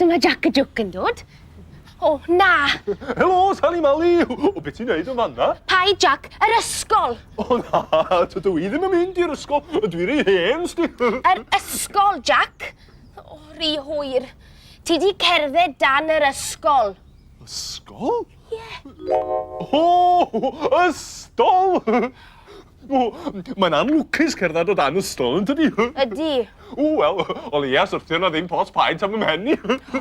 Dyma Jac y Jwc yn dod. O, na! Helo, Sali Mali! O, beth ti'n neud yn fanna? Paid, Jac, yr ysgol! O, na, tydw i ddim yn mynd i'r ysgol. Dwi rhy hen, sti. Yr ysgol, Jac! O, rhy hwyr. Ti di cerdded dan yr ysgol. Ysgol? Ie. O, ystol! O, mae'n anlwcus cerdded o dan ystol, yn tydi? Ydy. O, wel, o leia syrthio na ddim pot paent am 'y mhen i.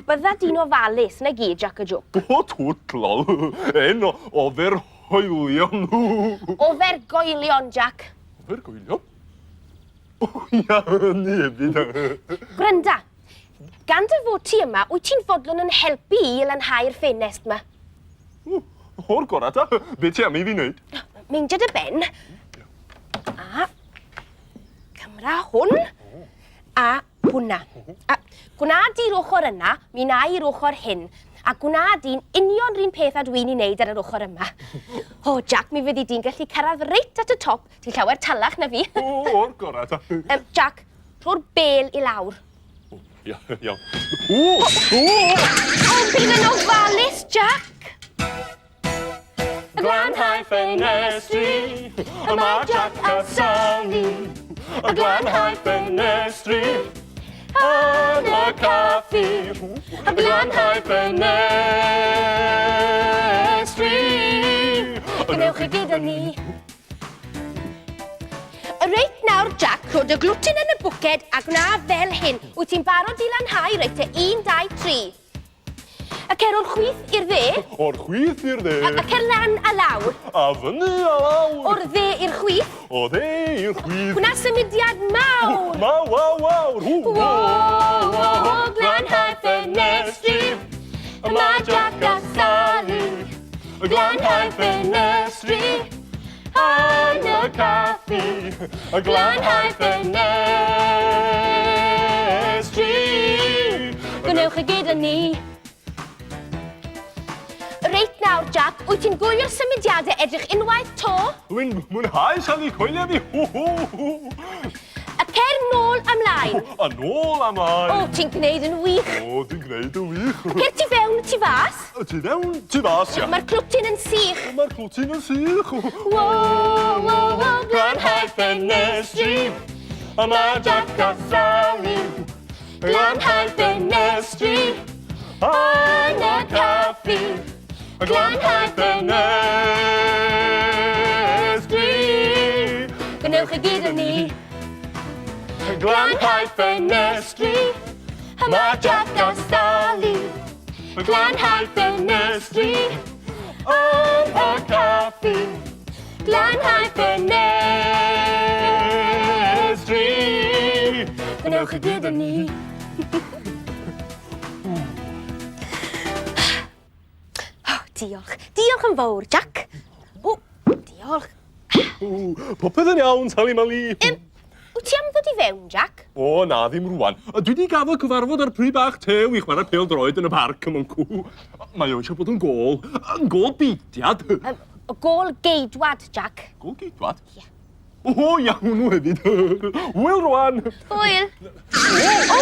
Bydda di'n ofalus, 'na gyd, Jac y Jwc. O, twt, lol. Un o oferhoelion. Ofergoelion, Jac. Ofergoelion? O, ia, hynny hefyd. Gwranda, gan dy fod ti yma, wyt ti'n fodlon yn helpu i i lanhau'r ffenest 'ma? O, o'r gorau ta. Be ti am i fi wneud? Meindia dy ben. A cymra hwn a hwnna. A gwna di'r ochr yna, mi wna i'r ochr hyn. A gwna di'n union r'un peth â dwi'n i wneud ar yr ochr yma. O, Jack, mi fyddi di'n gallu cyrraedd reit at y top. Ti'n llawer talach na fi. O, o'r gorau ta. Um, Jack, rho'r bel i lawr. O, ia, iawn. O, o! O, bydd yn ofalus, Jack! Glanhau ffenestri, y mae Jack a Sally. Y glanhau ffenestri, yn y caffi. Y glanhau ffenestri. Gwnewch chi gyda ni. Reit nawr, Jack, rho dy glwtyn yn y bwced a gwna fel hyn. Wyt ti'n barod i lanhau? Reit te, un, dau, tri. A cer o'r chwith i'r dde. O'r chwith i'r dde. A, a cer lan a lawr. A fyny a lawr. O'r dde i'r chwith. O dde i'r chwith. Gwna symudiad mawr. Mawr, mawr, mawr. Wo, wo, wo, glanhau ffenestri. Mae Jack a Sally. Glanhau ffenestri. Yn y caffi. Glanhau ffenestri. Gwnewch y gyd yn ni. Reit nawr, Jack, wyt ti'n gwylio'r symudiadau edrych unwaith to? Dwi'n mwynhau Sally, coelia fi. Hw, hw, hw. A cer nôl ymlaen. A nôl ymlaen. O, ti'n gwneud yn wych. O, ti'n gwneud yn wych. Cer ti fewn, ti fas. Ti fewn, ti fas, ia. Mae'r clwtyn yn sych. Mae'r clwtyn yn sych. Wo, wo, wo, glanhau ffenestri. Y mae Jack a Sally. Glanhau ffenestri. Yn y caffi. Glanhau ffenestri. Gwnewch y gyd yn ni. Glanhau ffenestri. Mae Jack a Sally. Glanhau ffenestri. Yn y caffi. Glanhau ffenestri. Gwnewch y gyd yn ni. Oh, diolch. Diolch yn fawr, Jack. O, diolch. Popeth yn iawn, Sali Mali. Um, wyt ti am ddod i fewn, Jack? O, na, ddim rwan. Dwi wedi gaddo cyfarfod ar pry bach tew i chwarae pêl droed yn y parc ym Mwncw. Mae o eisiau bod yn gôl. Yn gôl beidiad. Um, gôl geidwad, Jack. Gôl geidwad? Ie. Yeah. O, iawn nhw hefyd. Hwyl rwan. Hwyl. O,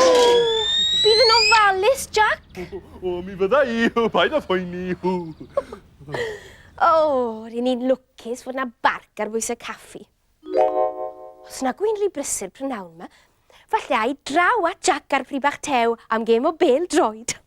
o, bydd yn ofalus, Jack. O, mi fydda i. Paid â phoeni. O, ry'n ni'n lwcus fod 'na barc ar bwys y caffi. Os nag wy'n rhy brysur prynhawn 'ma, falle ai draw at Jack a'r pry bach tew am gêm o bêl droed.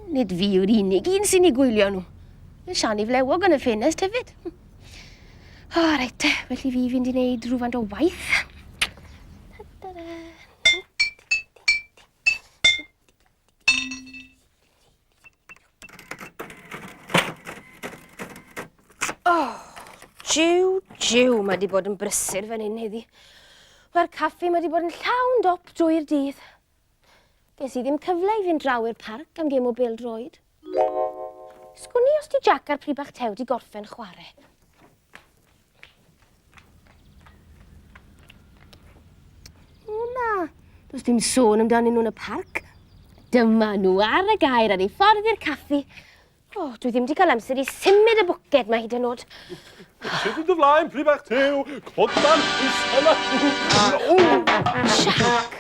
Nid fi yw'r unig un sy'n eu gwylio nhw. Mae Siani Flewog yn y ffenest hefyd. O, reit te, felly fi fynd i wneud rhywfaint o waith. Oh, jiw, jiw, mae wedi bod yn brysur fan hyn heddi. Mae'r caffi mae wedi bod yn llawn dop drwy'r dydd. Ges i ddim cyfle i fynd draw i'r parc am gêm o bêl-droed. Sgwn i os 'di Jac a'r pry bach tew 'di gorffen chware. O na, does dim sôn amdanyn nhw yn y parc. Dyma nhw ar y gair ar eu ffordd i'r caffi. O, dwi ddim wedi cael amser i symud y bwced mae hyd yn oed. Sut yn dy flaen, pry bach tew, codman, isel a... Jack!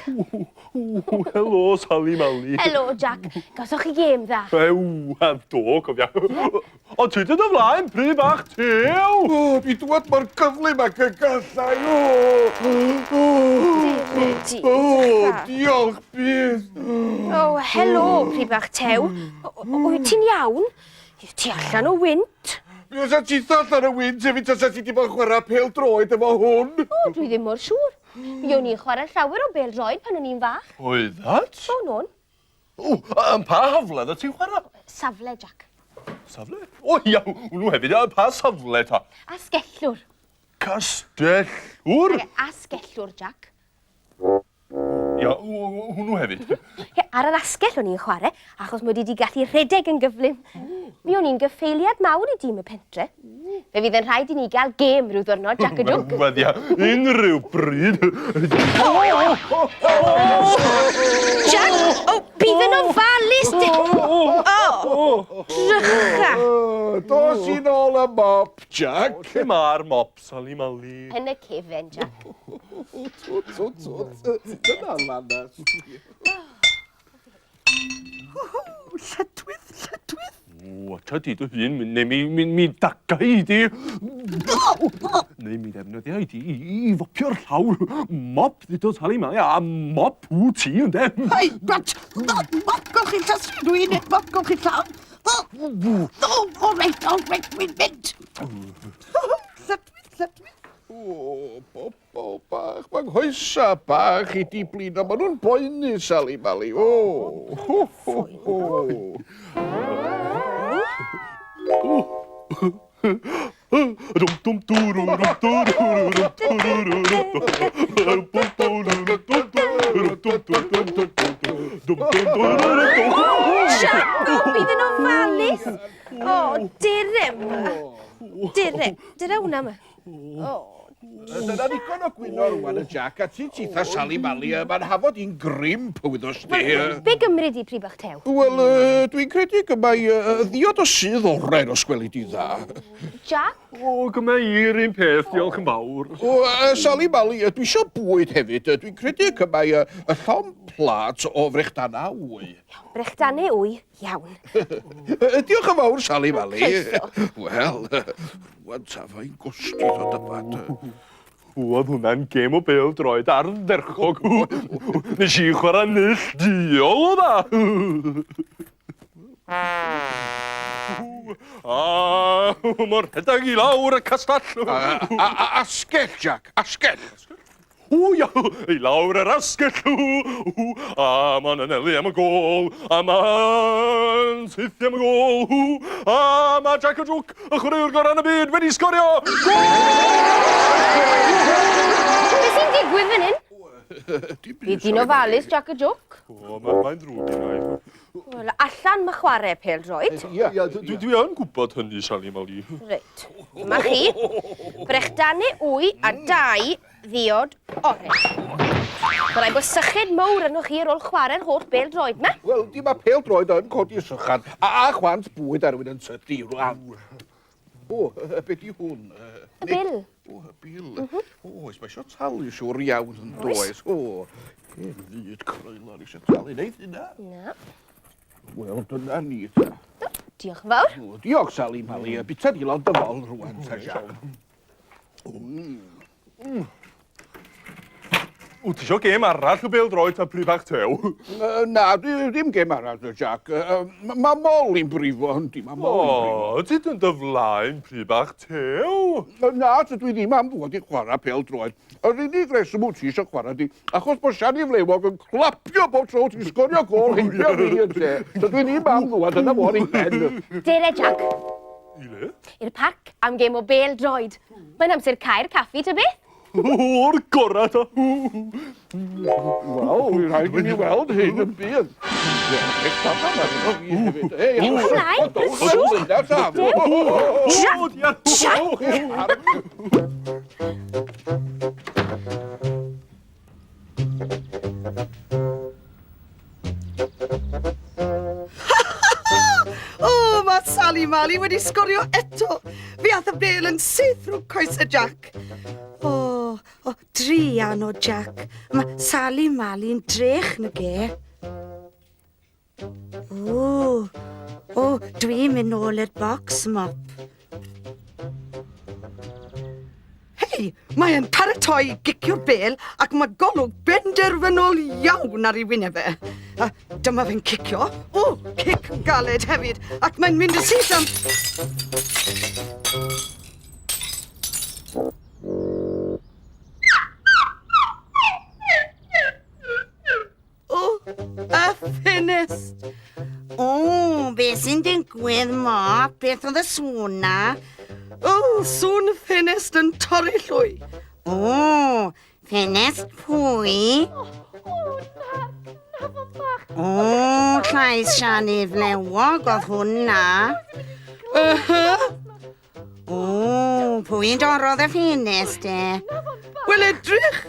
Helo, Sally Mally. Helo, Jack. Gawsoch chi gêm dda? Ew, a do, cofia. Ond ti dy flaen, pry bach tew! O, dwi dwad mor gyflym ac y gallai. O, o, o, diolch byth. O, helo, pry bach tew. Wyt ti'n iawn? Ti allan o wynt. Mi fysa ti allan o wynt hefyd tasa ti wedi bod yn chwarae pêl-droed efo hwn. O, dwi ddim mor siŵr. Mi o'n i'n chwarae llawer o bêl-droed pan o'n i'n fach. Oeddat? O'n o'n. O, yn pa hafle dda ti'n chwarae? Safle, Jack. Safle? O, ia, hwnnw hefyd. Pa safle ta? Asgellwr. Castellwr? Asgellwr, Jack. Ia, hwnnw hefyd. Ie, ar yr asgell o'n i'n chwarae, achos mod i wedi gallu rhedeg yn gyflym. Mi o'n i'n gyffeiliad mawr i dîm y pentre. Fe fydd yn rhaid i ni gael gêm rhyw ddwrnod, Jac y Jwc. Wel, ia, unrhyw bryd. Jac, o, bydd yn ofalus! O, drycha! Dos i nôl y mop, Jac. Lle mae'r mop, Sali Mali? Yn y cefen, Jac. Twt, twt, twt. Dyna lanast. Lledwydd, lledwydd. O, ata di dy hun, neu mi, mi, mi daga i di. Neu mi ddefnyddia i di i, i fopio'r llawr. Mop, ddudodd Sali Mali, a mop wyt ti, ynde? Hei, brat, mop golchi llestri dwi'n nid mop golchi llawr. O, o, o, reit, o, reit, dwi'n mynd. Lledwydd, lledwydd. O, bobol bach, mae nghoesa bach i di blino. Maen nhw'n boenu, Sali Mali. O, ho, ho, ho. Dum dum dwrw dum dwrw dum dwrw dum dum Jac, o, bydd yn ofalus. O, dirym. Dire, dire hwnna ma. O, Dyna ddigon o gwyno rwan y Jac, a ti titha Sali Mali, mae'n hafod i'n grimp, wyddos di. Be gymryd di prif bach tew? Wel, dwi'n credu gymau ddiod o sydd oren os gweli di dda. Jac? O, gyma i'r un peth, diolch yn fawr. O, Sali Mali, dwi eisiau bwyd hefyd. Dwi'n credu gymau y llon plat o frechdana wy. Brechdane wy, iawn. Diolch yn fawr, Sali Mali. Croeso. Wel, rwan ta fain gosti o dyfad. Oedd hwnna'n gêm o bêl droed ardderchog. Nes i chwarae neillduol o dda. A, mor rhedeg i lawr y castell. Asgell, Jack, asgell. O ia, i lawr yr asgell, o, a ma'n anelu am y gôl, a ma'n saethu am y gôl, o, a ma Jack y Jwc, y chwaraewr gorau yn y byd, wedi sgorio! Gôl! Be sy'n digwydd fan hyn? Bydd di'n ofalus, Jack y Jwc. O, mae'n ddrwg gen i. Wel, allan mae chwarae pêl-droed. Ia, Ia, dwi, dwi yn gwybod hynny, Sali Mali. Reit. Dyma chi. Brechdanu wy a dau ddiod oren. Mae rhaid bod syched mowr arnoch chi ar ôl chwarae'r holl bêl-droed 'ma. Wel, di mae pêl-droed yn codi sychad a, a chwant bwyd ar rywun yn tydi rwan. O, be di hwn? Y bil. O, y bil. O, oes, mae eisiau talu siŵr iawn yn does. O, hen fyd creulon eisiau talu. Neith hynna? Na. Wel, dyna ni ta. Diolch yn fawr. O, diolch, Sali Mali. Bita di lawr dy fol rwan, ta, Jac. Wyt ti isio gêm arall o bêl-droed ta pry bach tew? Na, dim gêm arall, Jack. Mae Moli'n brifo, yndi, mae Moli'n brifo. O, ti yn dy flaen pry bach tew? Na, tydw i ddim am ddod i chwarae pêl-droed. Yr unig reswm wyt ti eisiau chwarae di, achos bod Siani Flewog yn clapio bob tro ti'n sgorio gôl heibio fi ynte. Dydw i ddim am ddwad, dyna fo'n ei ben. Dere, Jack. I le? I'r parc am gêm o bêl-droed. Mae'n amser cau'r caffi, ta beth? O'r gorau ta. Wel, wy'n rhaid i mi weld hyn yn byd. Ymlaen, Jack! O, mae Sally Mally wedi sgorio eto. Fe ath y bêl yn syth rhwng coes y Jack. O, o, druan o Jack. Mae Sally Mally'n drech na ge. O, o, dwi'n mynd nôl i'r bocs, mop. Hei, mae e'n paratoi i gicio'r bêl ac mae golwg benderfynol iawn ar ei wyneb e. A dyma fe'n cicio. O, cic galed hefyd. Ac mae'n mynd yn syth am... O, y ffenest! O, beth sy'n digwydd, Mop? Beth oedd y sŵn na? O, sŵn y ffenest yn torri llwy. O, ffenest pwy? O, na, na fo bach. O, llais Siani Flewog oedd hwnna. Uh-huh. O, pwy dorrodd y ffenest e? Wel, edrych!